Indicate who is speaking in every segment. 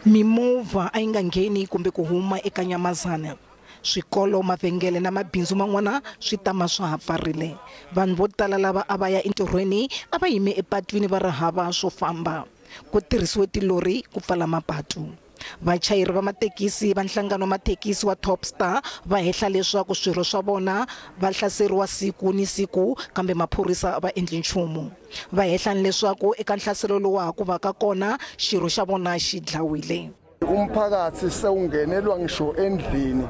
Speaker 1: Mimovha a yi nga ngheni kumbe ku huma eka Nyamazane. Swikolo, mavhengele na mabindzu man'wana swi tama swa ha pfarile. Vanhu vo tala lava a va ya entirhweni a va yime epatwini va ri hava swo famba. Ku tirhisiwe tilori ku pfala mapatu. Vachayeri va mathekisi va nhlangano wa mathekisi wa Top Star va hehla leswaku swirho swa vona va hlaseriwa siku ni siku kambe maphorisa a va endli nchumu. Va hehla ni leswaku eka nhlaselo lowa ha ku vaka kona xirho xa vona xi dlawile.
Speaker 2: Umphakathi sewungenelwa ngisho endlini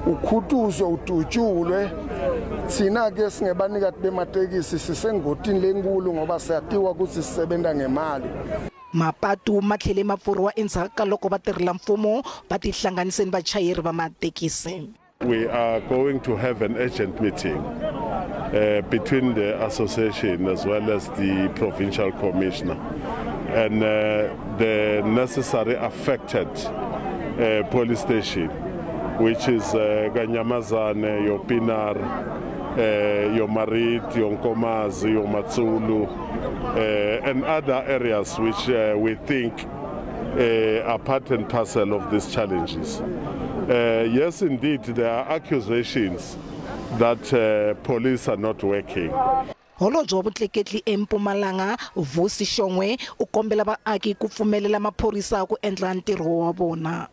Speaker 2: ukhutuzwe udutshulwe. Thina-ke singebanikati bematekisi sisengotini lenkulu ngoba siyatiwa ukuthi sisebenza ngemali.
Speaker 1: Mapatu ma tlhele ma pfuriwa endzhaku ka loko vatirhela-mfumo va tihlanganise ni vachayeri va mathekisi.
Speaker 3: We are going to have an urgent meeting between the association as well as the provincial commissioner and the necessary affected police station, which is Kanyamazane, your Pienaar, your Marit, your Nkomazi, your Matsulu, and other areas which we think are part and parcel of these challenges. Yes, indeed, there are accusations that police are not working.
Speaker 1: Holobye wa vutleketli eMpumalanga Vusi Shongwe u kombela vaaki ku pfumelela maphorisa ku endla ntirho wa vona.